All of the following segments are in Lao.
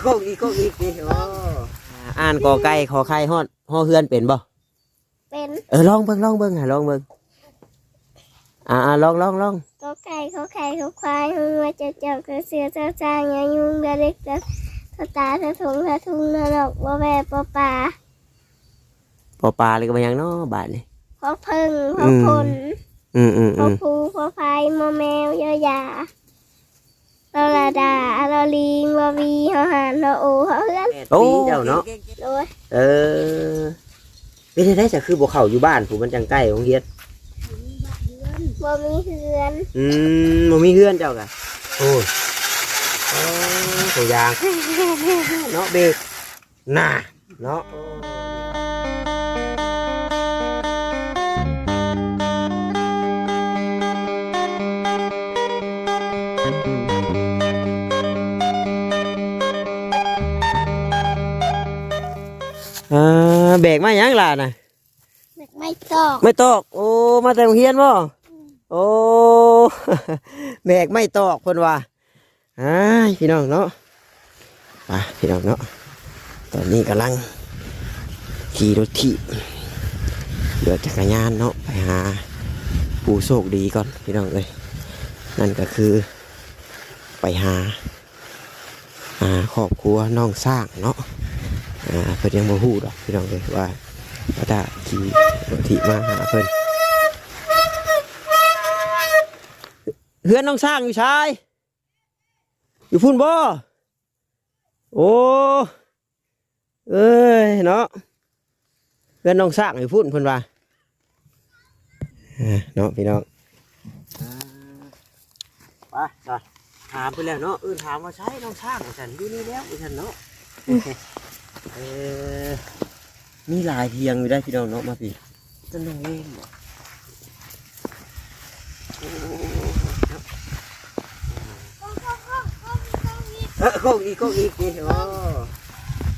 ໂກກອີກ ໂກກອີກ ນີ້ ໂອ້ ອ່ານ ກ ໄກ່ ຂ ໄຂ່ ຮອດ ຮ ເຮືອນ ເປັນບໍ່? ເປັນ ເອີ ລອງເບິ່ງ ລອງເບິ່ງ ລອງເບິ່ງ ອ່າ ອ່າ ລອງ ລອງ ລອງ ກ ໄກ່ ຂໍ ໄຂ່ ຄວາຍ ຮ ງົວ ຈ ຈອກ ຊ ເສືອ ຊ ຊ້າງ ຍ ຍຸງ ດ ເດັກ ດ ຕາ ທ ທຸງ ທ ທຸງ ນ ນົກ ວ ແວ ປໍ ປາ ປໍ ປາ ແລ້ວກໍຫຍັງເນາະບາດນີ້? ພໍເຜິ້ງ ພໍ ອືມ ພົນ ອືມໆໆ ພໍພູ ພໍໄພ ມໍແມວ ຢໍຢາ ລໍລະດາ ລໍລີງ ວໍວີ ຫໍຫ່ານ ຫໍໂອ ຫໍເຮືອນ ແປດ ໂອ້ ປີເຈົ້າເນາະ ໂດຍ ເອີ ເປັນຈັ່ງໃດຊະ ຄືບໍ່ເຂົ້າຢູ່ບ້ານພຸ້ນ ມັນຈັ່ງໃກ້ໂຮງຮຽນ? ບໍ່ມີເຮືອນ ອືມ ບໍ່ມີເຮືອນເຈົ້າກະ ໂອ້ຍ ໂອ້ ຕົວຢ່າງເນາະ ເບກ ໜ້າເນາະ ອ່າ ແບກມາຫຍັງຫຼ້ານະ? ແບກໄມ້ຕອກ ໄມ້ຕອກ ໂອ້ ມາແຕ່ໂຮງຮຽນບໍ່? ອືມ ໂອ້ ແບກໄມ້ຕອກເພິ່ນວ່າ ອ້າຍ ພີ່ນ້ອງເນາະ ໄປພີ່ນ້ອງເນາະ ຕອນນີ້ກຳລັງຂີ່ລົດຖີບ ຂີ່ລົດຈັກກະຍານເນາະ ໄປຫາຜູ້ໂຊກດີກ່ອນພີ່ນ້ອງເອີຍ ນັ້ນກໍຄືໄປຫາ ອ່າ ຄອບຄົວນ້ອງຊ້າງເນາະ ອ່າ ເພິ່ນຍັງບໍ່ຮູ້ດອກພີ່ນ້ອງເອີຍ ວ່າວ່າຖ້າຂີ່ລົດຖີບມາຫາເພິ່ນ ເຮືອນນ້ອງຊ້າງຢູ່ໃສ? ຢູ່ພຸ້ນບໍ່? ໂອ້ ເອີຍເນາະ ເຮືອນນ້ອງຊ້າງຢູ່ພຸ້ນເພິ່ນວ່າ ເອີ ເນາະພີ່ນ້ອງ ໄປ ໄປ ຖາມເພິ່ນແລ້ວເນາະ ເອີ້ນຖາມວ່າໃສນ້ອງຊ້າງວ່າຊັ້ນ ຢູ່ນີ້ແລ້ວວ່າຊັ້ນເນາະ ເອີ ມີຫຼາຍຖຽງຢູ່ໄດ໋ພີ່ນ້ອງເນາະ ມາພີ້ ເປັນໂຮງແຮມບໍ? ໂອ້ ເອີ ໂກກອີກ ໂກກອີກ ນີ້ ໂອ້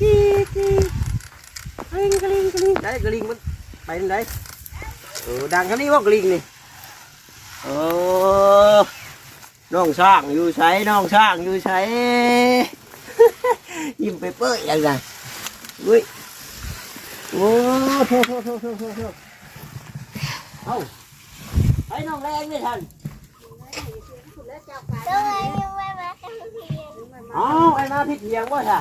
ກີກ ກີກ ກະລິງ ກະລິງ ກະລິງ ໄດ້ ກະລິງມັນໄປທາງໃດ? ເອີ ດັງທາງນີ້ບໍ່ ກະລິງນີ້? ໂອ້ ນ້ອງຊ້າງຢູ່ໃສ? ນ້ອງຊ້າງຢູ່ໃສ? ຍິ້ມເປີຍໆ ຈັ່ງໃດ ເວີ້ຍ ໂອ້ ໂທ້ໆໆໆໆ ເອົ້າ ໃສນ້ອງແລງນີ້ທ່ານ? ເອົ້າ ໄອ້ມາຜິດຖຽງບໍ່ຊະ?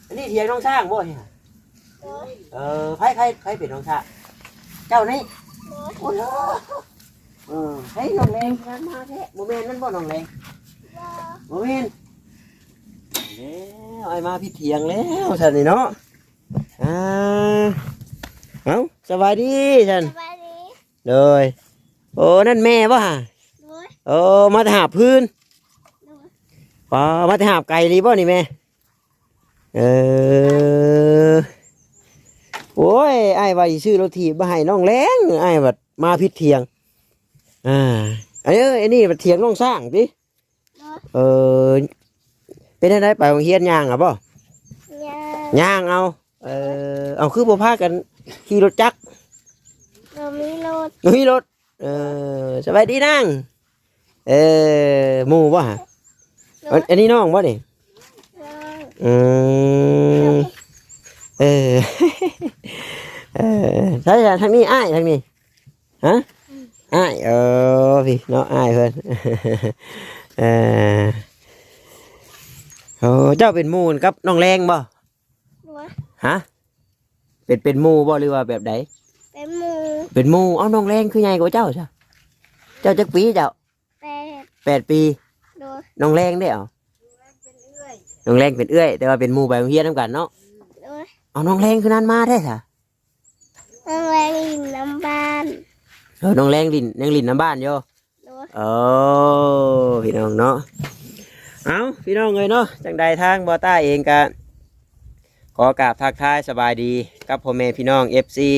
ອັນນີ້ຖຽງນ້ອງຊ້າງບໍ່ນີ້? ໂດຍ ເອີ ໃຜ ໃຜ ໃຜເປັນນ້ອງຊ້າງ? ເຈົ້ານີ້? ໂດຍ ໂອ້ໂຫ ເອີ ໃຜນ້ອງແລງນັ້ນມາແທ້? ບໍ່ແມ່ນນັ້ນບໍ່ນ້ອງແລງ? ບໍ່ ບໍ່ແມ່ນ ເອົາ ອ້າຍມາຜິດຖຽງແລ້ວຊັ້ນນີ້ເນາະ ອ່າ ເອົ້າ ສະບາຍດີຊັ້ນ ສະບາຍດີ ໂດຍ ໂອ້ ນັ້ນແມ່ບໍ່ຫະ? ໂດຍ ໂອ້ ມາແຕ່ຫາບພື້ນ ໂດຍ ປ້າ ມາແຕ່ຫາບໄກລີບໍ່ນີ້ແມ່? ເອີ ໂອ້ຍ ອ້າຍວ່າຊິຊື້ລົດຖີບມາໃຫ້ນ້ອງແລງ ອ້າຍບັດມາຜິດຖຽງ ອ່າ ອັນນີ້ ອັນນີ້ບັດຖຽງນ້ອງຊ້າງຕິ ໂດຍ ເອີ ເປັນຈັ່ງໃດໄປໂຮງຮຽນຍ່າງເອົາບໍ່? ຍ່າງ ຍ່າງເອົາ ເອີ ເອົາ ຄືບໍ່ພາກັນຂີ່ລົດຈັກ? ບໍ່ມີລົດ ບໍ່ມີລົດ ເອີ ສະບາຍດີນາງ ເອີ ໝູ່ບໍ່ຫະ? ໂດຍ ອັນ ອັນນີ້ນ້ອງບໍ່ນີ້? ນ້ອງ ອືມ ເອີ ເອີ ໃຊ່ ທາງນີ້ອ້າຍ ທາງນີ້ ຮະ? ອືມ ອ້າຍ ເອີ ພີ້ເນາະ ອ້າຍເພິ່ນ ເອີ ໂອ້ ເຈົ້າເປັນໝູ່ກັບນ້ອງແລງບໍ່? ໂດຍ ຮະ? ເປັນ ເປັນໝູ່ບໍ່ ຫຼືວ່າແບບໃດ? ເປັນໝູ່ ເປັນໝູ່ ເອົ້າ ນ້ອງແລງຄືໃຫຍ່ກວ່າເຈົ້າຊະ? ເຈົ້າຈັກປີເຈົ້າ? ແປດ ແປດປີ ໂດຍ ນ້ອງແລງເດ້ ເອົາ ນ້ອງແລງເປັນເອື້ອຍ ແຕ່ວ່າເປັນໝູ່ໄປໂຮງຮຽນນຳກັນເນາະ ໂດຍ ເອົາ ນ້ອງແລງຄືນັ້ນມາແທ້ຊະ? ນ້ອງແລງຫຼິ້ນນຳບ້ານ ເອີ ນ້ອງແລງຫຼິ້ນ ຍັງຫຼິ້ນນຳບ້ານຢູ່ ໂດຍ ໂອ້ ພີ່ນ້ອງເນາະ ເອົ້າ ພີ່ນ້ອງເອີຍເນາະ ຈັ່ງໃດທາງບໍ່ຕ້າເອງກະຂໍກາບທັກທາຍສະບາຍດີກັບພໍ່ແມ່ພີ່ນ້ອງ ເອັຟຊີ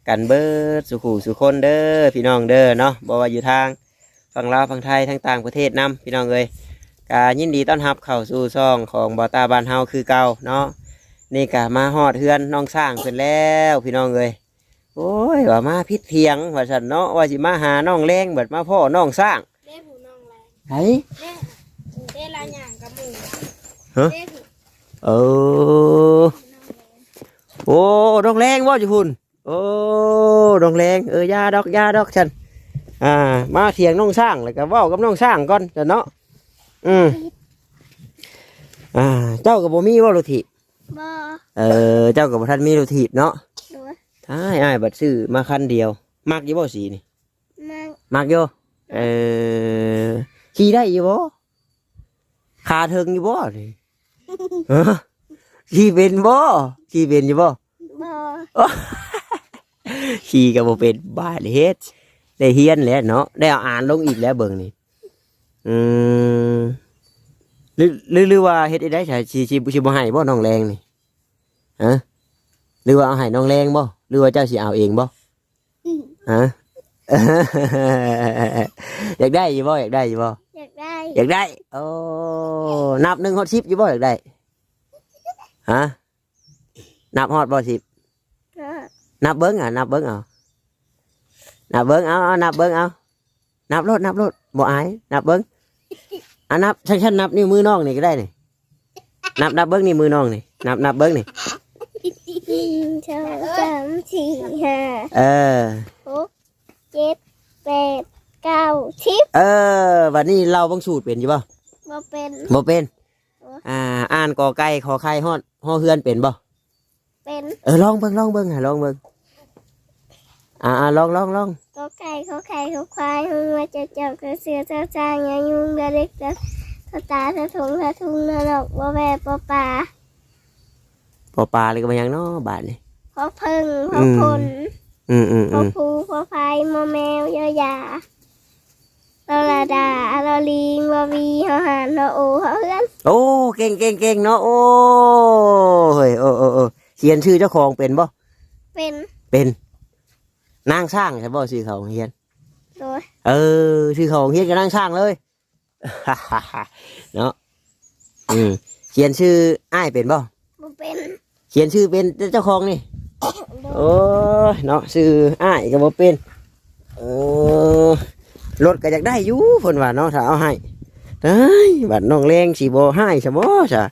ກັນເບິດສູ່ຄູ່ສູ່ຄົນເດີ ພີ່ນ້ອງເດີເນາະ ບໍ່ວ່າຢູ່ທາງຝັ່ງລາວ ຝັ່ງໄທ ທັງຕ່າງປະເທດນຳ ພີ່ນ້ອງເອີຍ ກະຍິນດີຕ້ອນຮັບເຂົ້າສູ່ຊ່ອງຂອງບໍ່ຕ້າບ້ານເຮົາຄືເກົ່າເນາະ ນີ້ກະມາຮອດເຮືອນນ້ອງຊ້າງເພິ່ນແລ້ວ ພີ່ນ້ອງເອີຍ ໂອ້ຍ ວ່າມາຜິດຖຽງວ່າຊັ້ນເນາະ ວ່າຊິມາຫານ້ອງແລງ ບັດມາພໍ້ນ້ອງຊ້າງ ເດ້ຜູ້ນ້ອງແລງ ໃຜ? ເດ້ ເດ້ລາວຍ່າງກັບໝູ່ ຮະ? ເດ້ຜູ້ ເອີ ໂອ້ ນ້ອງແລງບໍ່ຢູ່ພຸ້ນ? ໂອ້ ນ້ອງແລງ ເອີ ຢ່າດອກ ຢ່າດອກຊັ້ນ ອ່າ ມາຖຽງນ້ອງຊ້າງ ແລ້ວກໍເວົ້າກັບນ້ອງຊ້າງກ່ອນຊັ້ນເນາະ. ອືມ ອ່າ ເຈົ້າກໍບໍ່ມີບໍ່ລົດຖີບ? ບໍ່. ເອີ ເຈົ້າກໍບໍ່ທັນມີລົດຖີບເນາະ. ໂດຍ. ອ້າຍ ອ້າຍບັດຊື້ມາຄັນດຽວ. ມັກຢູ່ບໍ່ສີນີ້? ມັກ. ມັກຢູ່. ເອີ ຂີ່ໄດ້ຢູ່ບໍ່? ຂາເຖິງຢູ່ບໍ່ນີ້? ຮະ? ຂີ່ເປັນບໍ່? ຂີ່ເປັນຢູ່ບໍ່? ບໍ່. ຂີ່ກໍບໍ່ເປັນ. ບາດເຮັດ ໄດ້ຮຽນແລ້ວເນາະ ໄດ້ເອົາອ່ານລົງອີກແລ້ວເບິ່ງນີ້. ອືມ ຫຼື ຫຼື ຫຼືວ່າເຮັດຈັ່ງໃດ ຊິ ຊິ ຊິບໍ່ໃຫ້ບໍ່ນ້ອງແລງນີ້? ຮະ? ຫຼືວ່າເອົາໃຫ້ນ້ອງແລງບໍ່? ຫຼືວ່າເຈົ້າຊິເອົາເອງບໍ່? ຮະ? ຢາກໄດ້ຢູ່ບໍ່? ຢາກໄດ້ຢູ່ບໍ່? ຢາກໄດ້. ຢາກໄດ້. ໂອ້ ນັບໜຶ່ງຮອດສິບຢູ່ບໍ່? ຢາກໄດ້. ຮະ? ນັບຮອດບໍ່ສິບ? ຮະ? ນັບເບິ່ງ ອ່າ ນັບເບິ່ງເອົາ. ນັບເບິ່ງເອົາ ເອົາ ນັບເບິ່ງເອົາ. ນັບໂລດ ນັບໂລດ ບໍ່ອາຍ. ນັບເບິ່ງ. ອ່າ ນັບ ຊັ້ນ ຊັ້ນນັບນິ້ວມືນ້ອງນີ້ກໍໄດ້ນີ້. ນັບ ນັບເບິ່ງນິ້ວມືນ້ອງນີ້. ນັບ ນັບເບິ່ງນີ້. ໜຶ່ງ ສອງ ສາມ ສີ່ ຫ້າ ເອີ ຫົກ ເຈັດ ແປດ ເກົ້າ ສິບ. ເອີ ບັດນີ້ເລົ່າບັງສູດເປັນຢູ່ບໍ່? ບໍ່ເປັນ. ບໍ່ເປັນ. ໂອ້ ອ່າ ອ່ານ ກ ໄກ່ ຂໍໄຂ່ ຮອດ ຮໍເຮືອນເປັນບໍ່? ເປັນ. ເອີ ລອງເບິ່ງ ລອງເບິ່ງ ລອງເບິ່ງ. ອ່າ ອ່າ ລອງ ລອງ ລອງ. ກ ໄກ່ ຂໍໄຂ່ ຄວາຍ ງໍ ງວ ຈ ຈອກ ຈ ເສືອ ຊ ຊ້າງ ຍ ຍຸງ ດ ເດັກ ດ ຕ ຕາ ທ ຖົງ ທ ທຸງ ນ ນົກ ວ ແວ ປໍ ປາ. ປໍປາ ແລ້ວກໍແມ່ນຫຍັງເນາະບາດນີ້? ພໍເຜິ້ງ ພໍພົນ ອືມ ອືມ ອືມ ພໍພູ ພໍໄພ ມໍແມວ ຍໍຢາ ລໍລະດາ ລໍລີງ ວໍວີ ຫໍຫານ ຫໍໂອ ຫໍເຮືອນ. ໂອ້ ເກັ່ງ ເກັ່ງ ເກັ່ງເນາະ. ໂອ້ຍ ໂອ້ ໂອ້ ໂອ້ ຂຽນຊື່ເຈົ້າຂອງເປັນບໍ່? ເປັນ. ເປັນ. ນາງຊ້າງໃຊ່ບໍ່ ຊື່ເຂົ້າໂຮງຮຽນ? ໂດຍ. ເອີ ຊື່ເຂົ້າໂຮງຮຽນກັບນາງຊ້າງເລີຍ. ເນາະ ອືມ ຂຽນຊື່ອ້າຍເປັນບໍ່? ບໍ່ເປັນ. ຂຽນຊື່ເປັນແຕ່ເຈົ້າຂອງນີ້. ໂດຍ. ໂອ້ຍ ເນາະ ຊື່ອ້າຍກໍບໍ່ເປັນ. ເອີ ລົດກໍຢາກໄດ້ຢູ່ ເພິ່ນວ່າເນາະ ຖ້າເອົາໃຫ້. ຕາຍ ບັດນ້ອງແລງຊິບໍ່ຮ້າຍຊະບໍ່ຊະ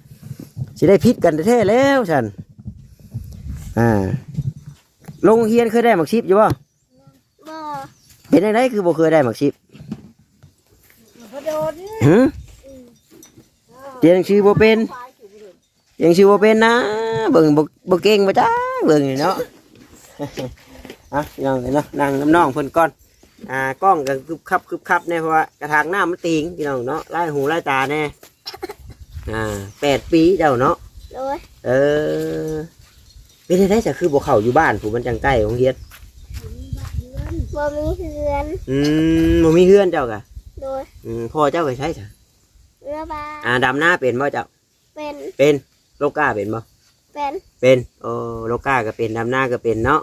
ຊິໄດ້ຜິດກັນແທ້ໆແລ້ວຊັ້ນ. ອ່າ ລົງຮຽນເຄີຍໄດ້ໝາກສິບຢູ່ບໍ່? ບໍ່. ເປັນຈັ່ງໃດຄືບໍ່ເຄີຍໄດ້ໝາກສິບ? ຫື? ຮຽນໜັງສືບໍ່ເປັນ ຮຽນໜັງສືບໍ່ເປັນນະ ເບິ່ງບໍ່ ບໍ່ເກັ່ງບໍ່ຈັກເບິ່ງນີ້ເນາະ. ອ່ະ ພີ່ນ້ອງເອີຍເນາະ ນັ່ງນຳນ້ອງເພິ່ນກ່ອນ. ອ່າ ກ້ອງກໍຄຶບຄັບຄຶບຄັບແດ່ ເພາະວ່າກະຖາງນ້ຳມັນຕີງ ພີ່ນ້ອງເນາະ ລາຍຫູລາຍຕາແດ່. ອ່າ ແປດປີເຈົ້າເນາະ. ໂດຍ. ເອີ ເປັນຈັ່ງໃດຊະ ຄືບໍ່ເຂົ້າຢູ່ບ້ານພຸ້ນ ມັນຈັ່ງໃກ້ໂຮງຮຽນ? ບໍ່ມີເຮືອນ. ອືມ ບໍ່ມີເຮືອນເຈົ້າກະ? ໂດຍ. ອືມ ພໍ່ເຈົ້າໄປໃສຊະ? ເຮືອບາ. ອ່າ ດຳນາເປັນບໍ່ເຈົ້າ? ເປັນ. ເປັນ. ໂລກາເປັນບໍ່? ເປັນ. ເປັນ. ໂອ້ ໂລກາກໍເປັນ ດຳນາກໍເປັນເນາະ.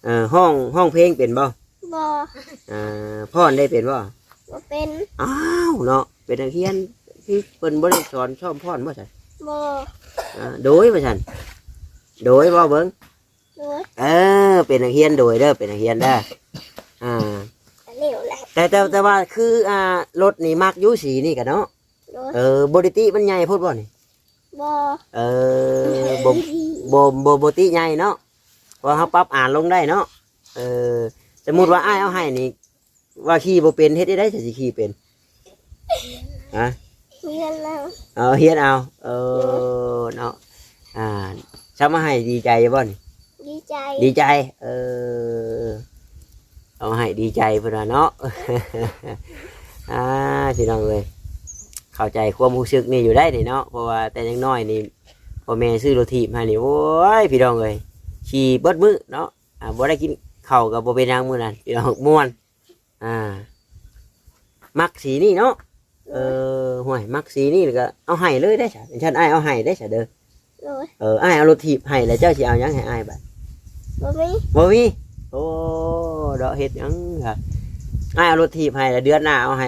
ເອີ ຮ້ອງ ຮ້ອງເພງເປັນບໍ່? ບໍ່. ອ່າ ຟ້ອນໄດ້ເປັນບໍ່? ບໍ່ເປັນ. ອ້າວເນາະ ເປັນນັກຮຽນ ຄືເພິ່ນບໍ່ໄດ້ສອນຊ້ອມຟ້ອນບໍ່ຊະ? ບໍ່. ອ່າ ໂດຍວ່າຊັ້ນ ໂດຍ ເວົ້າເບິ່ງ. ໂດຍ. ເອີ ເປັນນັກຮຽນໂດຍເດີ ເປັນນັກຮຽນເດີ. ອ່າ ແລ້ວແຫຼະ ແຕ່ ແຕ່ ແຕ່ວ່າຄື ອ່າ ລົດນີ້ມັກຢູ່ສີນີ້ກະເນາະ. ໂດຍ. ເອີ ບໍ່ໄດ້ຕິ ມັນໃຫຍ່ໂພດບໍ່ນີ້? ບໍ່. ເອີ ບໍ່ ບໍ່ ບໍ່ ບໍ່ຕິໃຫຍ່ເນາະ ເພາະວ່າເຮົາປັບອ່ານລົງໄດ້ເນາະ. ເອີ ສົມມຸດວ່າອ້າຍເອົາໃຫ້ນີ້ ວ່າຂີ່ບໍ່ເປັນ ເຮັດຈັ່ງໃດຈະຊິຂີ່ເປັນ? ຮະ? ຮຽນເອົາ. ເອີ ຮຽນເອົາ. ເອີ ເນາະ ອ່າ ຊຳມາໃຫ້ດີໃຈຢູ່ບໍ່ນີ້? ດີໃຈ. ດີໃຈ. ເອີ ເອົາໃຫ້ດີໃຈເພິ່ນວ່າເນາະ. ອ່າ ພີ່ນ້ອງເອີຍ ເຂົ້າໃຈຄວາມຮູ້ສຶກນີ້ຢູ່ໄດ໋ນີ້ເນາະ ເພາະວ່າແຕ່ຍັງນ້ອຍນີ້ ພໍ່ແມ່ຊື້ລົດຖີບໃຫ້ນີ້ ໂອ້ຍ ພີ່ນ້ອງເອີຍ ຂີ່ເບິດມື້ເນາະ. ອ່າ ບໍ່ໄດ້ກິນເຂົ້າກໍບໍ່ເປັນຫຍັງມື້ນັ້ນ ພີ່ນ້ອງ ມ່ວນ. ອ່າ ມັກສີນີ້ເນາະ. ເອີ ໂດຍ. ຫ້ວຍ ມັກສີນີ້ແລ້ວກໍເອົາໃຫ້ເລີຍເດ້ຊະ ເປັນຊັ້ນອ້າຍເອົາໃຫ້ເດ້ຊະເດີ. ໂດຍ. ເອີ ອ້າຍເອົາລົດຖີບໃຫ້ ແລ້ວເຈົ້າຊິເອົາຫຍັງໃຫ້ອ້າຍບາດ? ບໍ່ມີ. ບໍ່ມີ. ໂອ້ ເນາະ ເຮັດຫຍັງຊະ ອ້າຍເອົາລົດຖີບໃຫ້ ແລ້ວເດືອນໜ້າເອົາໃຫ້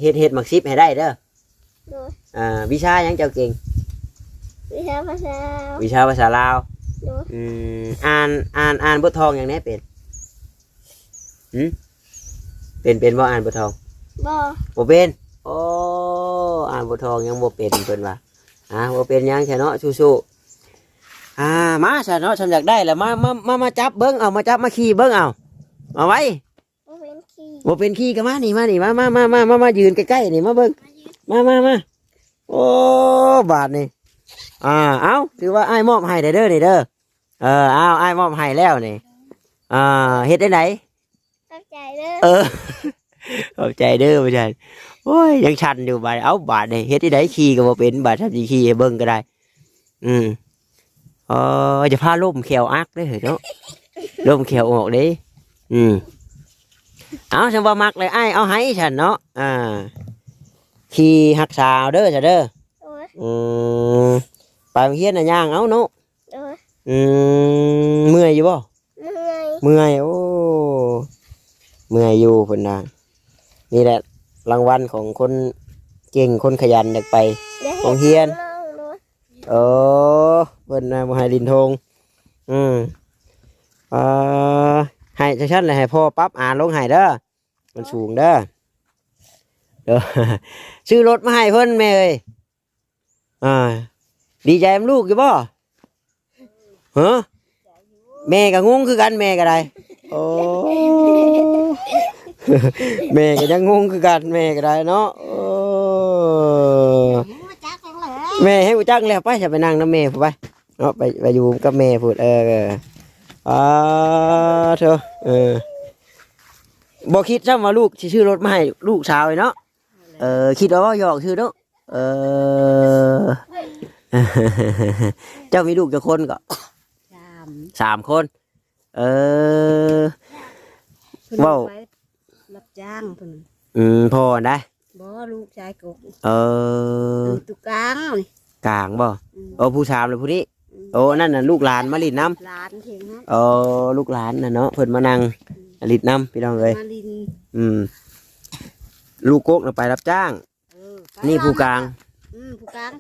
ເຮັດ ເຮັດໝາກສິບໃຫ້ໄດ້ເດີ. ໂດຍ. ອ່າ ວິຊາຫຍັງເຈົ້າເກັ່ງ? ວິຊາພາສາລາວ. ວິຊາພາສາລາວ. ໂດຍ. ອືມ ອ່ານ ອ່ານ ອ່ານບົດທອງຫຍັງແດ່ເປັນ? ຫື? ເປັນ ເປັນບໍ່ ອ່ານບົດທອງ? ບໍ່. ບໍ່ເປັນ. ໂອ້ ອ່ານບົດທອງຍັງບໍ່ເປັນ ເພິ່ນວ່າ. ອ່າ ບໍ່ເປັນຫຍັງຊະເນາະ ສູ້ໆ. ອ່າ ມາຊະເນາະ ຊ່ຳຢາກໄດ້ລະ ມາ ມາ ມາ ມາຈັບເບິ່ງ ເອົາ ມາຈັບມາຂີ່ເບິ່ງ ເອົາ ເອົາໄວ້. ບໍ່ເປັນຂີ່ ບໍ່ເປັນຂີ່ກໍມານີ້ ມານີ້ ມາ ມາ ມາ ມາ ມາ ມາຢືນໃກ້ໆນີ້ ມາເບິ່ງ ມາ ມາ ມາ. ໂອ້ ບາດນີ້ ອ່າ ເອົາ ຖືວ່າອ້າຍມອບໃຫ້ເດີນີ້ເດີ. ເອີ ເອົາ ອ້າຍມອບໃຫ້ແລ້ວນີ້ ອ່າ ເຮັດຈັ່ງໃດ? ຂອບໃຈເດີ ເອີ ຂອບໃຈເດີ ວ່າຊັ້ນ. ໂອ້ຍ ຍັງສັ່ນຢູ່ບາດ ເອົ້າ ບາດນີ້ເຮັດຈັ່ງໃດ? ຂີ່ກໍບໍ່ເປັນ ບາດທຳຊິຂີ່ໃຫ້ເບິ່ງກໍໄດ້. ອືມ ເອີ ຈະພາລົ້ມແຂ້ວອັກເດ້ເນາະ ລົ້ມແຂ້ວອອກເດ້. ອືມ ເອົາ ຊັ້ນວ່າມັກແລ້ວ ອ້າຍເອົາໃຫ້ຊັ້ນເນາະ. ອ່າ ຂີ່ຮັກສາເອົາເດີ ຊະເດີ. ໂດຍ ອືມ ໄປໂຮງຮຽນນະຍ່າງເອົາເນາະ. ໂດຍ ອືມ ເມື່ອຍຢູ່ບໍ່? ເມື່ອຍ ເມື່ອຍ. ໂອ້ ເມື່ອຍຢູ່ເພິ່ນວ່າ. ນີ້ແຫຼະລາງວັນຂອງຄົນເກັ່ງ ຄົນຂະຫຍັນ ຢາກໄປໂຮງຮຽນ. ໂອ້ ເພິ່ນນະບໍ່ໃຫ້ຫຼິ້ນທົ່ງ. ອືມ ເອີ ໃຫ້ຈັ່ງຊັ້ນແຫຼະ ໃຫ້ພໍ່ປັບອາລົງໃຫ້ເດີ ມັນສູງເດີ. ເອີ ຊື້ລົດມາໃຫ້ເພິ່ນແມ່ເອີຍ. ອ່າ ດີໃຈນຳລູກຢູ່ບໍ່? ຮະ? ແມ່ກໍງົງຄືກັນ ແມ່ກໍໄດ້. ໂອ້ ແມ່ກໍຍັງງົງຄືກັນ ແມ່ກໍໄດ້ເນາະ. ເອີ ແມ່ໃຫ້ຮູ້ຈັກແລ້ວ ໄປ ຈະໄປນັ່ງນຳແມ່ພຸ້ນ ໄປເນາະ ໄປ ໄປຢູ່ກັບແມ່ພຸ້ນ. ເອີ ອ່າ ໂທ້ ເອີ ບໍ່ຄິດຊ້ຳວ່າລູກຊິຊື້ລົດມາໃຫ້ລູກສາວເນາະ. ເອີ ຄິດວ່າເວົ້າຫຍອກຊື່ເນາະ. ເອີ ເຈົ້າມີລູກຈັກຄົນເກາະ? ສາມ ສາມຄົນ. ເອີ ເພິ່ນ ເວົ້າ ໄປຮັບຈ້າງເພິ່ນ. ອືມ ພໍ່ນະ? ບໍ່ ລູກຊາຍກົກ. ເອີ ຕົວກາງນີ້ ກາງບໍ່? ອືມ ໂອ້ ຜູ້ສາມ ແລະ ຜູ້ນີ້. ອືມ ໂອ້ ນັ້ນນະ ລູກຫຼານມາຫຼິ້ນນຳ. ຫຼານເພິ່ນນະ. ໂອ້ ລູກຫຼານນະເນາະ ເພິ່ນມານັ່ງ ອືມ ຫຼິ້ນນຳ ພີ່ນ້ອງເອີຍ. ມາຫຼິ້ນ. ອືມ ລູກກົກນະໄປຮັບຈ້າງ. ເອີ ນີ້ຜູ້ກາງ. ອືມ ຜູ້ກາງ.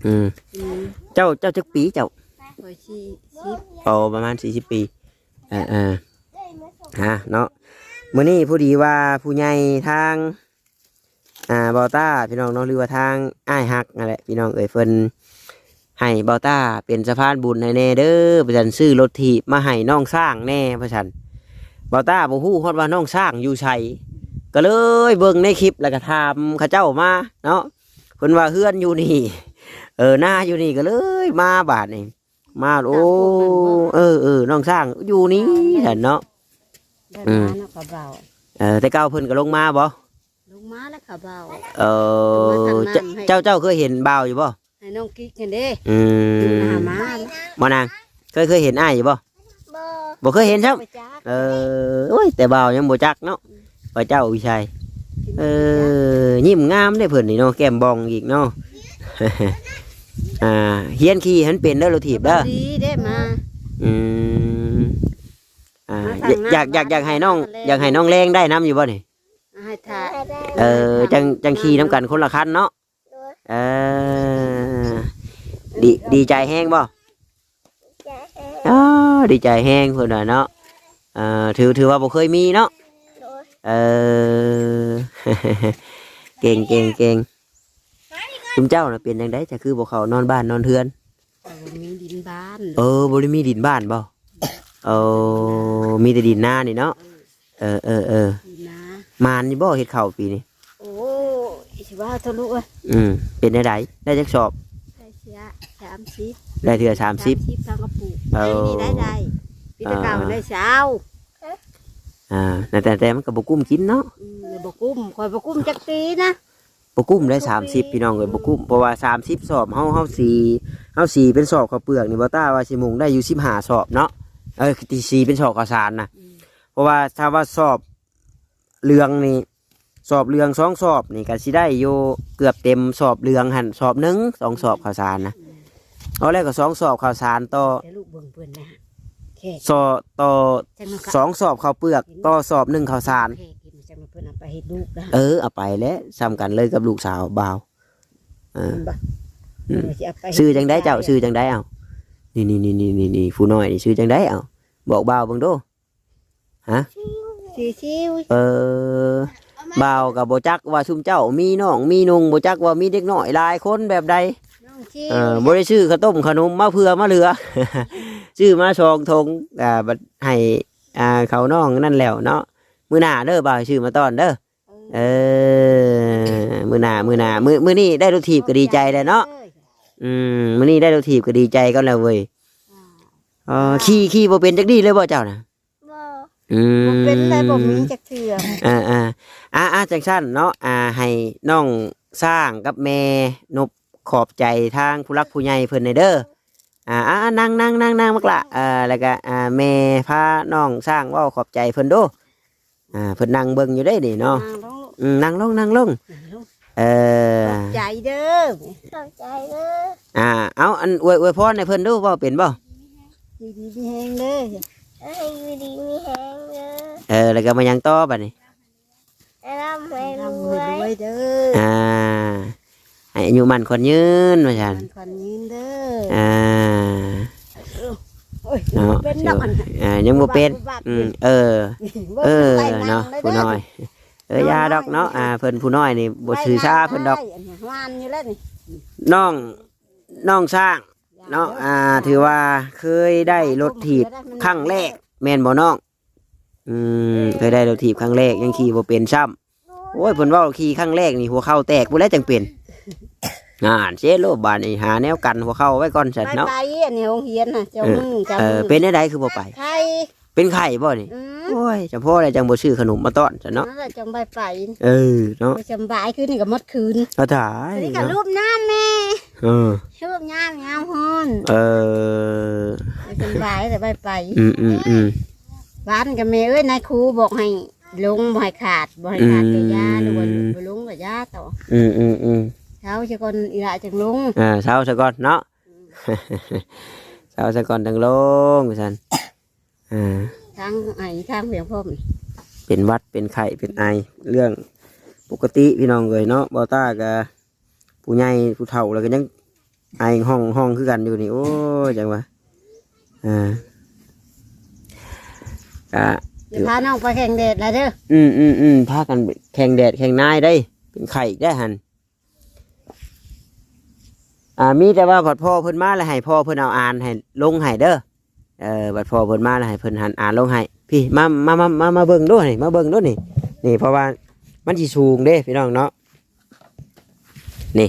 ອືມ ອືມ ເຈົ້າ ເຈົ້າຈັກປີເຈົ້າ? ຂ້ອຍສີ່ສິບ. ໂອ້ ປະມານສີ່ສິບປີ ເອີ ເອີ ຮະ ເນາະ. ມື້ນີ້ພໍດີວ່າຜູ້ໃຫຍ່ທາງ ອ່າ ບ່າວຕ້າ ພີ່ນ້ອງເນາະ ຫຼືວ່າທາງອ້າຍຮັກນັ້ນແຫຼະ ພີ່ນ້ອງເອີຍ ເພິ່ນໃຫ້ບ່າວຕ້າເປັນສະພານບຸນໃຫ້ແດ່ເດີ ວ່າຊັ້ນ. ຊື້ລົດຖີບມາໃຫ້ນ້ອງຊ້າງແດ່ ວ່າຊັ້ນ. ບ່າວຕ້າບໍ່ຮູ້ຮອດວ່ານ້ອງຊ້າງຢູ່ໃສ ກໍເລີຍເບິ່ງໃນຄລິບ ແລ້ວກໍຖາມເຂົາເຈົ້າມາເນາະ. ເພິ່ນວ່າເຮືອນຢູ່ນີ້ ເອີ ນາຢູ່ນີ້ ກໍເລີຍມາບາດນີ້. ມາ ໂອ້ ເອີ ເອີ ນ້ອງຊ້າງຢູ່ນີ້ຊັ້ນເນາະ. ອືມ ເອີ ແຕ່ເກົ່າເພິ່ນກໍລົງມາບໍ່? ລົງມາແລ້ວເຂົາເວົ້າ. ເອີ ເຈົ້າ ເຈົ້າເຄີຍເຫັນບ່າວຢູ່ບໍ່? ໃຫ້ນ້ອງກິກຫັ້ນເດ້. ອືມ ມາ ມາ ບໍ່ນາງ ເຄີຍ ເຄີຍເຫັນອ້າຍຢູ່ບໍ່? ບໍ່ ບໍ່ເຄີຍເຫັນຊ້ຳ. ບໍ່ຈັກ. ເອີ ໂອ້ຍ ແຕ່ບ່າວຍັງບໍ່ຈັກເນາະ ອືມ ວ່າເຈົ້າຢູ່ໃສ. ເອີ ຍິ້ມງາມເດ້ເພິ່ນນີ້ເນາະ ແກ້ມບ່ອງອີກເນາະ. ອ່າ ຮຽນຂີ່ໃຫ້ມັນເປັນເດີ ລົດຖີບເດີ. ດີເດ້ມາ. ອືມ ອ່າ ຢາກ ຢາກ ຢາກໃຫ້ນ້ອງ ຢາກໃຫ້ນ້ອງແລງໄດ້ນຳຢູ່ບໍ່ນີ້? ໃຫ້ຖ້າ ເອີ ຈັ່ງ ຈັ່ງຂີ່ນຳກັນຄົນລະຄັນເນາະ. ໂດຍ ເອີ ດີ ດີໃຈແຮງບໍ່? ດີໃຈແຮງ. ອໍ ດີໃຈແຮງເພິ່ນວ່າເນາະ. ເອີ ຖື ຖືວ່າບໍ່ເຄີຍມີເນາະ. ໂດຍ ເອີ ເກັ່ງ ເກັ່ງ ເກັ່ງ. ຊຸມເຈົ້ານະເປັນຈັ່ງໃດ ຈະຄືບໍ່ເຂົ້ານອນບ້ານນອນເຮືອນ? ເອີ ບໍ່ມີດິນບ້ານ. ເອີ ບໍ່ໄດ້ມີດິນບ້ານບໍ່? ເອີ ມີແຕ່ດິນນານີ້ເນາະ. ເອີ ເອີ ເອີ ເອີ ດີນາ. ໝານຢູ່ບໍ່ເຮັດເຂົ້າປີນີ້? ໂອ້ຍ ຊິວ່າເຖາະລູກເອີຍ. ອືມ ເປັນແນວໃດ ໄດ້ຈັກສອບ? ໄດ້ເທື່ອສາມສິບ. ໄດ້ເທື່ອສາມສິບ ສາມສິບທາງກະປຸ. ເອີ ໄດ້ນີ້ໄດ້ ໄດ້ ປີແຕ່ເກົ່າໄດ້ຊາວ. ອ່າ ແຕ່ ແຕ່ມັນກໍບໍ່ກຸ້ມກິນເນາະ. ອືມ ບໍ່ກຸ້ມ ຂ້ອຍບໍ່ກຸ້ມຈັກປີນະ. ບໍ່ກຸ້ມໄດ້ສາມສິບ ພີ່ນ້ອງເອີຍ ບໍ່ກຸ້ມ. ເພາະວ່າສາມສິບສອບ ເຮົາ ເຮົາສີ ເຮົາສີເປັນສອບເຂົ້າເປືອກນີ້ ບ່າວຕ້າວ່າຊິມຸງໄດ້ຢູ່ສິບຫ້າສອບເນາະ. ເອີ ທີ່ສີເປັນສອບເຂົ້າສານນະ. ອືມ ເພາະວ່າຖ້າວ່າສອບເຫຼືອງນີ້ ສອບເຫຼືອງສອງສອບນີ້ກໍຊິໄດ້ຢູ່ເກືອບເຕັມສອບເຫຼືອງຫັ້ນສອບໜຶ່ງ ສອງສອບເຂົ້າສານນະ. ອືມ ເອົາແລ້ວກໍສອງສອບເຂົ້າສານຕໍ່ ແຕ່ລູກເບິ່ງເພິ່ນນະ ແຂກ ສອບຕໍ່ ຈັກໜ່ອຍກໍ ສອງສອບເຂົ້າເປືອກຕໍ່ສອບໜຶ່ງເຂົ້າສານ. ແຂກກິນ ຈັກໜ່ອຍເພິ່ນເອົາໄປໃຫ້ລູກນະ. ເອີ ເອົາໄປແຫຼະ ສ່ຳກັນເລີຍກັບລູກສາວບ່າວ. ເອີ ເຫັນບໍ່? ອືມ ເພິ່ນວ່າຊິເອົາໄປ ຊື່ຈັ່ງໃດເຈົ້າ? ຊື່ຈັ່ງໃດເອົາ? ນີ້ໆໆໆໆ ຜູ້ນ້ອຍນີ້ຊື່ຈັ່ງໃດເອົາ? ບອກບ່າວເບິ່ງດູ. ຮະ? ຊື່ຊິວ. ເອີ ບ່າວກໍບໍ່ຈັກວ່າຊຸມເຈົ້າມີນ້ອງມີນຸ່ງ ບໍ່ຈັກວ່າມີເດັກນ້ອຍຫຼາຍຄົນແບບໃດ. ເອີ ບໍ່ໄດ້ຊື້ເຂົ້າຕົ້ມເຂົ້າໜົມມາເຜື່ອມາເຫຼືອ ຊື້ມາສອງຖົງ ອ່າ ບັດໃຫ້ ອ່າ ເຂົານ້ອງນັ້ນແລ້ວເນາະ. ມື້ໜ້າເດີ ບ່າວຊື້ມາຕ້ອນເດີ. ເອີ ມື້ໜ້າ ມື້ໜ້າ ມື້ ມື້ນີ້ໄດ້ລົດຖີບກໍດີໃຈແລ້ວເນາະ. ອືມ ມື້ນີ້ໄດ້ລົດຖີບກໍດີໃຈກ່ອນແລ້ວເວີຍ. ເອີ ຂີ່ ຂີ່ບໍ່ເປັນຈັກດີ້ເລີຍບໍ່ເຈົ້ານະ? ບໍ່ ອືມ ບໍ່ເປັນໄດ້ ບໍ່ມີຈັກເທື່ອ. ອ່າໆ ອ່າໆ ຈັ່ງຊັ້ນເນາະ ອ່າ ໃຫ້ນ້ອງຊ້າງກັບແມ່ນົບຂອບໃຈທາງຜູ້ຫຼັກຜູ້ໃຫຍ່ເພິ່ນແດ່ເດີ. ອ່າໆ ນັ່ງໆໆໆ ບັກຫຼ້າ ເອີ ແລ້ວກະ ອ່າ ແມ່ພານ້ອງຊ້າງເວົ້າຂອບໃຈເພິ່ນດູ. ອ່າ ເພິ່ນນັ່ງເບິ່ງຢູ່ເດ້ນີ້ເນາະ. ນັ່ງລົງ ອືມ ນັ່ງລົງ ນັ່ງລົງ ນັ່ງລົງ. ເອີ ຂອບໃຈເດີ ຂອບໃຈເດີ. ອ່າ ເອົາ ອັນ ອວຍ ອວຍພອນໃຫ້ເພິ່ນດູ ເວົ້າເປັນບໍ່? ຢູ່ດີມີແຮງເດີ. ເອີ ຢູ່ດີມີແຮງເດີ. ເອີ ແລ້ວກໍມາຫຍັງຕໍ່ບັດນີ້? ໃຫ້ລ່ຳໃຫ້ລວຍເດີ. ອ່າ ໃຫ້ອາຍຸໝັ້ນຂວັນຍືນວ່າຊັ້ນ. ຂວັນຍືນເດີ. ອ່າ ໂອ້ຍ ເນາະ ຍັງບໍ່ເປັນດອກ ຍັງບໍ່ເປັນ. ອືມ ເອີ ເອີ ເນາະ ຜູ້ນ້ອຍ. ເອີ ຢ່າດອກເນາະ ອ່າ ເພິ່ນຜູ້ນ້ອຍນີ້ບໍ່ຖືສາເພິ່ນດອກ. ນ້ອງ ນ້ອງຊ້າງເນາະ ອ່າ ຖືວ່າເຄີຍໄດ້ລົດຖີບຄັ້ງແລກແມ່ນບໍ່ນ້ອງ? ອືມ ເຄີຍໄດ້ລົດຖີບຄັ້ງແລກ ຍັງຂີ່ບໍ່ເປັນຊ້ຳ. ໂອ້ຍ ເພິ່ນເວົ້າຂີ່ຄັ້ງແລກນີ້ຫົວເຂົ່າແຕກພຸ້ນແຫຼະຈັ່ງເປັນ. ນັ້ນເສໂລດ ບາດນີ້ຫາແນວກັນຫົວເຂົ່າໄວ້ກ່ອນຊັ້ນເນາະ. ໄປ ໄປ ອັນນີ້ໂຮງຮຽນນະ ເຈົ້າ ເອີ ມື້ ເຈົ້າ ເອີ ມື້ ເປັນແນວໃດຄືບໍ່ໄປ? ໄຂ້ ເປັນໄຂ້ບໍ່ນີ້? ອືມ ໂອ້ຍ ຈະພໍແລ້ວຈັ່ງບໍ່ຊື້ຂະໜົມມາຕ້ອນຊັ້ນເນາະ. ນັ້ນແຫຼະຈັ່ງບໍ່ໄປ. ເອີ ເນາະ ບໍ່ສຳບາຍ ຄືນນີ້ກໍໝົດຄືນ. ອາ ຕາຍ ນີ້ກໍ ເນາະ ລູບນ້ຳແມ່. ເອີ ລູບຍາມ ຍາມຮ້ອນ. ເອີ ບໍ່ສຳບາຍແລ້ວບໍ່ໄປ. ອືມໆໆ ບ້ານກໍແມ່ເອີຍ ນາຍຄູບອກໃຫ້ລົງ ບໍ່ໃຫ້ຂາດ ບໍ່ໃຫ້ຂາດ ອືມ ກໍຢ່າ ຫຼືວ່າບໍ່ລົງກໍຢ່າຕໍ່. ອືມໆໆ ເຊົາຊະກ່ອນ ອີ່ຫຼ້າຈັ່ງລົງ. ອ່າ ເຊົາຊະກ່ອນເນາະ. ອືມ ເຊົາຊະກ່ອນຈັ່ງລົງວ່າຊັ້ນ. ອ່າ ທາງໄອທາງພຽງພ້ອມ ເປັນຫວັດເປັນໄຂ້ເປັນໄອ ເລື່ອງປົກກະຕິພີ່ນ້ອງເອີຍເນາະ. ບໍ່ຕ້າກໍຜູ້ໃຫຍ່ຜູ້ເຖົ້າແລ້ວກໍຍັງໄອຫ້ອງໆຄືກັນຢູ່ນີ້. ໂອ້ຍ ຈັ່ງວ່າ ອ່າ ກະ ຢ່າພານ້ອງໄປແຂ່ງແດດຫຼາຍເດີ. ອືມໆໆ ພາກັນແຂ່ງແດດແຂ່ງນາຍໄດ໋ ເປັນໄຂ້ໄດ້ຫັ້ນ. ອ່າ ມີແຕ່ວ່າບັດພໍ່ເພິ່ນມາແລ້ວໃຫ້ພໍ່ເພິ່ນເອົາອ່ານໃຫ້ລົງໃຫ້ເດີ. ເອີ ບັດພໍ່ເພິ່ນມາແລ້ວໃຫ້ເພິ່ນຫັ້ນອ່ານລົງໃຫ້. ພີ້ ມາ ມາ ມາ ມາ ມາເບິ່ງດູນີ້ ມາເບິ່ງດູນີ້. ນີ້ ເພາະວ່າມັນຊິສູງເດ້ພີ່ນ້ອງເນາະ. ນີ້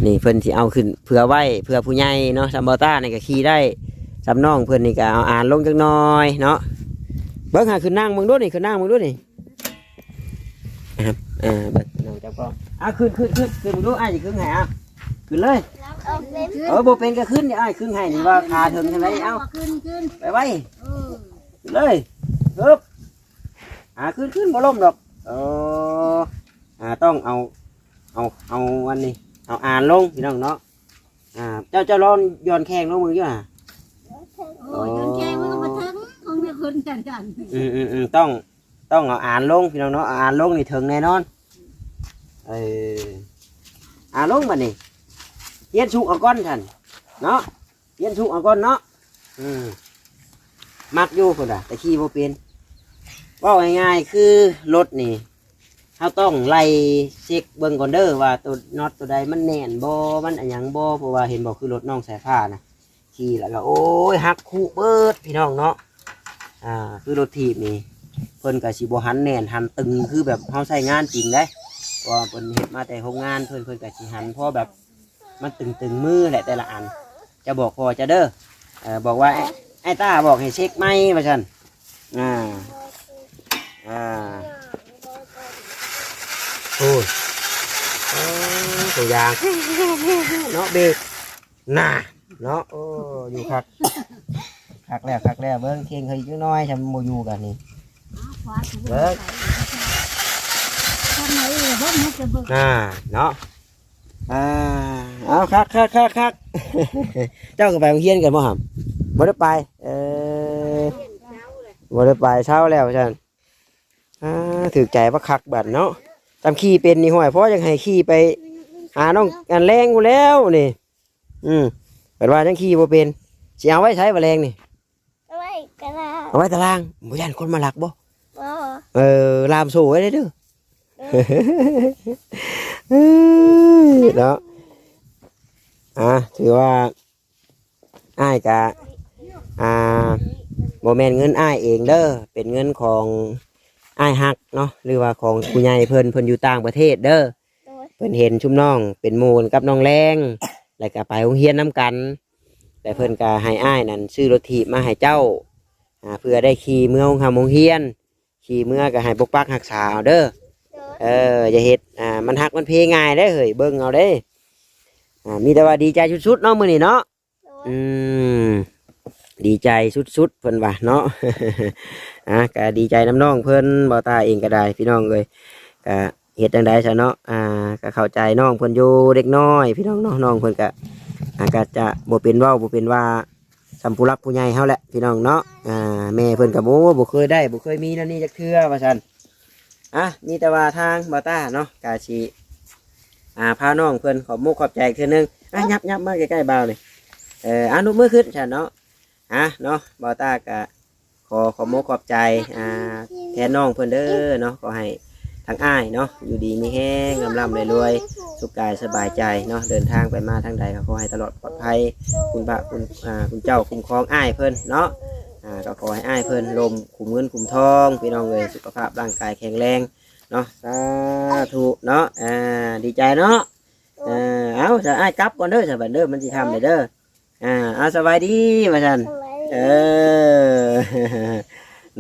ນີ້ເພິ່ນຊິເອົາຂຶ້ນເພື່ອໄວ້ ເພື່ອຜູ້ໃຫຍ່ເນາະ. ສ່ຳບໍ່ຕ້ານີ້ກໍຂີ່ໄດ້ ສ່ຳນ້ອງເພິ່ນນີ້ກໍເອົາອ່ານລົງຈັກໜ້ອຍເນາະ. ເບິ່ງຫາ ຂຶ້ນນັ່ງເບິ່ງດູນີ້ ຂຶ້ນນັ່ງເບິ່ງດູນີ້. ອ່າ ເບິ່ງນ້ອງເຈົ້າກໍ ອ່າ ຂຶ້ນ ຂຶ້ນ ຂຶ້ນ ຂຶ້ນເບິ່ງດູ ອ້າຍຊິຂຶ້ນໃຫ້. ອ່າ ຂຶ້ນເລີຍ. ເອີ ບໍ່ເປັນກໍຂຶ້ນ ດຽວອ້າຍຂຶ້ນໃຫ້. ນີ້ວ່າຂາເຖິງຈັ່ງໃດ. ເອົາ ຂຶ້ນ ຂຶ້ນ ໄປໄວ. ເອີ ຂຶ້ນເລີຍ. ຮຶບ ອ່າ ຂຶ້ນ ຂຶ້ນ ບໍ່ລົ້ມດອກ. ເອີ ອ່າ ຕ້ອງເອົາ ເອົາ ເອົາອັນນີ້ ເອົາອ່ານລົງພີ່ນ້ອງເນາະ. ອ່າ ເຈົ້າ ເຈົ້າລອງຢ່ອນແຂ້ງລົງເບິ່ງຢູ່ຫາ. ໂອ້ຍ ໂອ້ ຢ່ອນແຂ້ງມັນກໍບໍ່ເຖິງ ຂອງແມ່ຄົນຈັນຈັນ. ອືມໆໆ ຕ້ອງ ຕ້ອງເອົາອ່ານລົງພີ່ນ້ອງເນາະ. ເອົາອ່ານລົງນີ້ເຖິງແນ່ນອນ. ເອີ ອ່ານລົງບັດນີ້ ຮຽນສຸກເອົາກ່ອນຊັ້ນເນາະ. ຮຽນສຸກເອົາກ່ອນເນາະ. ອືມ ມັກຢູ່ພຸ້ນນະ ແຕ່ຂີ່ບໍ່ເປັນ. ເວົ້າງ່າຍໆ ຄືລົດນີ້ ເຮົາຕ້ອງໄລ່ເຊັກເບິ່ງກ່ອນເດີ ວ່າໂຕນັອດໂຕໃດມັນແໜ້ນບໍ່ ມັນອະຫຍັງບໍ່. ເພາະວ່າເຫັນບໍ່ ຄືລົດນ້ອງສາຍຟ້ານະ ຂີ່ແລ້ວກໍ ໂອ້ຍ ຫັກຄຸເບີດພີ່ນ້ອງເນາະ. ອ່າ ຄືລົດຖີບນີ້ ເພິ່ນກໍຊິບໍ່ຫັນແໜ້ນຫັນຕຶງ ຄືແບບເຮົາໃຊ້ງານຈິງເດ້. ເພາະວ່າເພິ່ນເຮັດມາແຕ່ໂຮງງານ ເພິ່ນ ເພິ່ນກໍຊິຫັນພໍແບບ ມັນຕຶງໆມືແຫຼະແຕ່ລະອັນ. ຈະບອກພໍ່ເຈົ້າເດີ ເອີ ບອກວ່າ ອ້າຍ ອ້າຍຕ້າບອກໃຫ້ເຊັກໃໝ່ວ່າຊັ້ນ. ອ່າ ອ່າ ໂອ້ຍ ໂອ້ ຕົວຢ່າງເນາະ ເບຣກໜ້າເນາະ. ໂອ້ ຢູ່ຄັກ ຄັກແລ້ວ ຄັກແລ້ວ. ເບິ່ງເຄັ່ງເຂົາອີກຈັກໜ້ອຍ ຊຳບໍ່ຢູ່ກັນນີ້. ເບິ່ງ ອ່າ ເນາະ. ອ່າ ເອົາ ຄັກ ຄັກ ຄັກ ຄັກ. ເຈົ້າກໍໄປໂຮງຮຽນກັນບໍ່ຫຳ? ບໍ່ໄດ້ໄປ. ເອີ ບໍ່ໄດ້ໄປ ເຊົາແລ້ວວ່າຊັ້ນ. ອ່າ ຖືກໃຈບັກຄັກບັດເນາະ. ຕຳຂີ່ເປັນນີ້ ຫ້ວຍ ພໍຢາກໃຫ້ຂີ່ໄປຫານ້ອງອັນແລງພຸ້ນແລ້ວນີ້. ອືມ ເພິ່ນວ່າຍັງຂີ່ບໍ່ເປັນ. ຊິເອົາໄວ້ໃສບາດແລງນີ້? ເອົາໄວ້ຕະລາງ ເອົາໄວ້ຕະລາງ. ບໍ່ຢ້ານຄົນມາລັກບໍ່? ບໍ່. ເອີ ລ່າມໂສ້ໄວ້ເດີ. ເອີ ເນາະ. ອ່າ ຖືວ່າອ້າຍກະ ອ່າ ບໍ່ແມ່ນເງິນອ້າຍເອງເດີ້ ເປັນເງິນຂອງອ້າຍຮັກເນາະ ຫຼືວ່າຂອງຜູ້ໃຫຍ່ເພິ່ນ ເພິ່ນຢູ່ຕ່າງປະເທດເດີ້. ໂດຍ ເພິ່ນເຫັນຊຸມນ້ອງເປັນໝູ່ກັນກັບນ້ອງແລງ ແລ້ວກະໄປໂຮງຮຽນນຳກັນ ແລ້ວເພິ່ນກະໃຫ້ອ້າຍນັ້ນຊື້ລົດຖີບມາໃຫ້ເຈົ້າ ອ່າ ເພື່ອໄດ້ຂີ່ເມືອໂຮງຮ່ຳໂຮງຮຽນ ຂີ່ເມືອກະໃຫ້ປົກປັກຮັກສາເອົາເດີ້. ໂດຍ ເອີ ຢ່າເຮັດ ອ່າ ມັນຫັກມັນເພງ່າຍເດ້ເຮີ້ຍ ເບິ່ງເອົາເດ້. ອ່າ ມີແຕ່ວ່າດີໃຈສຸດໆເນາະມື້ນີ້ເນາະ. ໂດຍ ອືມ ດີໃຈສຸດໆເພິ່ນວ່າເນາະ. ອ່າ ກະດີໃຈນຳນ້ອງເພິ່ນ ບ່າວຕ້າເອງກະໄດ້ພີ່ນ້ອງເອີຍ ກະເຮັດຈັ່ງໃດຊະເນາະ. ອ່າ ກະເຂົ້າໃຈນ້ອງເພິ່ນຢູ່ ເດັກນ້ອຍພີ່ນ້ອງເນາະ ນ້ອງເພິ່ນກະ ອ່າ ກະຈະບໍ່ເປັນເວົ້າບໍ່ເປັນວ່າ ສ່ຳຜູ້ຫຼັກຜູ້ໃຫຍ່ເຮົາແຫຼະພີ່ນ້ອງເນາະ. ອ່າ ແມ່ເພິ່ນກໍ ໂອ້ ບໍ່ເຄີຍໄດ້ ບໍ່ເຄີຍມີແນວນີ້ຈັກເທື່ອວ່າຊັ້ນ. ອ່ະ ມີແຕ່ວ່າທາງບ່າວຕ້າເນາະ ກະຊິ ອ່າ ພານ້ອງເພິ່ນຂອບມຸກຂອບໃຈອີກເທື່ອໜຶ່ງ. ອ່ະ ຫຍັບ ຫຍັບມາໃກ້ໆບ່າວນີ້ ເອີ ອະ ນຸບມືຂຶ້ນຊັ້ນເນາະ. ອ່ະ ເນາະ ບ່າວຕ້າກະ ຂໍຂອບມຸກຂອບໃຈ ອ່າ ແທນນ້ອງເພິ່ນເດີເນາະ. ຂໍໃຫ້ທາງອ້າຍເນາະ ຢູ່ດີມີແຮງ ລ່ຳໆລວຍໆ ສຸກກາຍສະບາຍໃຈເນາະ. ເດີນທາງໄປມາທາງໃດກໍຂໍໃຫ້ຕະຫຼອດປອດໄພ ຄຸນພະ ຄຸນ ອ່າ ຄຸນເຈົ້າຄຸ້ມຄອງອ້າຍເພິ່ນເນາະ. ອ່າ ກໍຂໍໃຫ້ອ້າຍເພິ່ນລົມຂຸມເງິນຂຸມທອງ ພີ່ນ້ອງເອີຍ ສຸຂະພາບຮ່າງກາຍແຂງແຮງເນາະ. ສາທຸເນາະ. ອ່າ ດີໃຈເນາະ. ເອີ ເອົາ ສະ ອ້າຍກັບກ່ອນເດີ ສະ ບັດເດີ ມັນຊິຄ່ຳແລ້ວເດີ. ອ່າ ເອົາ ສະບາຍດີວ່າຊັ້ນ. ສະບາຍດີ ເອີ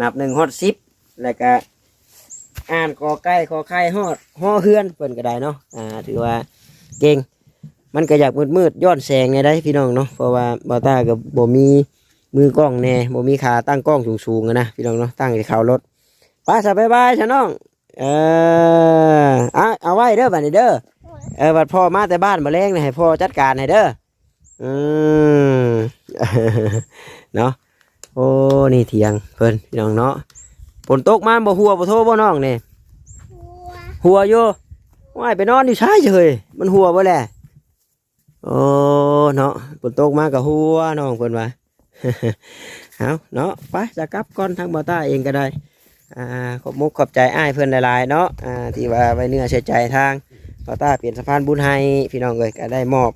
ນັບໜຶ່ງຮອດສິບ ແລ້ວກະອ່ານ ກ ໄກ່ ຂໍໄຂ່ ຮອດ ຮ ເຮືອນ ເພິ່ນກໍໄດ້ເນາະ. ອ່າ ຖືວ່າເກັ່ງ. ມັນກໍຢາກມືດໆ ຍ້ອນແສງແດ່ໃດ໋ພີ່ນ້ອງເນາະ ເພາະວ່າບ່າວຕ້າກໍບໍ່ມີມືກ້ອງແດ່ ບໍ່ມີຂາຕັ້ງກ້ອງສູງໆ ຫັ້ນນະພີ່ນ້ອງເນາະ ຕັ້ງແຕ່ເຂົ້າລົດ. ໄປຊະ ບາຍບາຍຊະນ້ອງ. ເອີ ເອົາ ເອົາໄວ້ເດີບັດນີ້ເດີ. ເອີ ບັດພໍ່ມາແຕ່ບ້ານມື້ແລງນະ ໃຫ້ພໍ່ຈັດການໃຫ້ເດີ. ອືມ ເນາະ. ໂອ້ ນີ້ຖຽງເພິ່ນພີ່ນ້ອງເນາະ. ຝົນຕົກມາບໍ່ຮົ່ວບໍ່ໂທບໍ່ນ້ອງນີ້? ຮົ່ວຢູ່. ໂອ້ຍ ໄປນອນຢູ່ໃສເຮີ້ຍ ມັນຮົ່ວບໍ່ແລະ? ໂອ້ ເນາະ ຝົນຕົກມາກໍຮົ່ວ ນ້ອງເພິ່ນວ່າ. ເອົາເນາະ ໄປຈະກັບກ່ອນ ທາງບ່າວຕ້າເອງກໍໄດ້ ອ່າ ຂອບມຸກຂອບໃຈອ້າຍເພິ່ນຫຼາຍໆເນາະ ອ່າ ທີ່ວ່າໄວ້ເນື້ອເຊື່ອໃຈທາງບ່າວຕ້າເປັນສະພານບຸນໃຫ້ ພີ່ນ້ອງເອີຍ. ກໍໄດ້ມອບ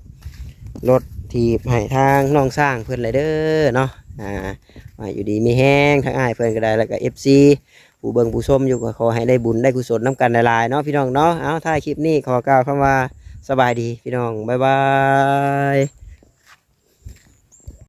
ລົດຖີບໃຫ້ທາງນ້ອງຊ້າງເພິ່ນແຫຼະເດີເນາະ. ອ່າ ໃຫ້ຢູ່ດີມີແຮງ ທາງອ້າຍເພິ່ນກໍໄດ້ ແລ້ວກໍ ເອັຟຊີ ຜູ້ເບິ່ງຜູ້ຊົມຢູ່ ກໍຂໍໃຫ້ໄດ້ບຸນໄດ້ກຸສົນນຳກັນຫຼາຍໆເນາະ ພີ່ນ້ອງເນາະ. ເອົາ ທ້າຍຄລິບນີ້ຂໍກ່າວຄຳວ່າສະບາຍດີ ພີ່ນ້ອງ ບາຍບາຍ.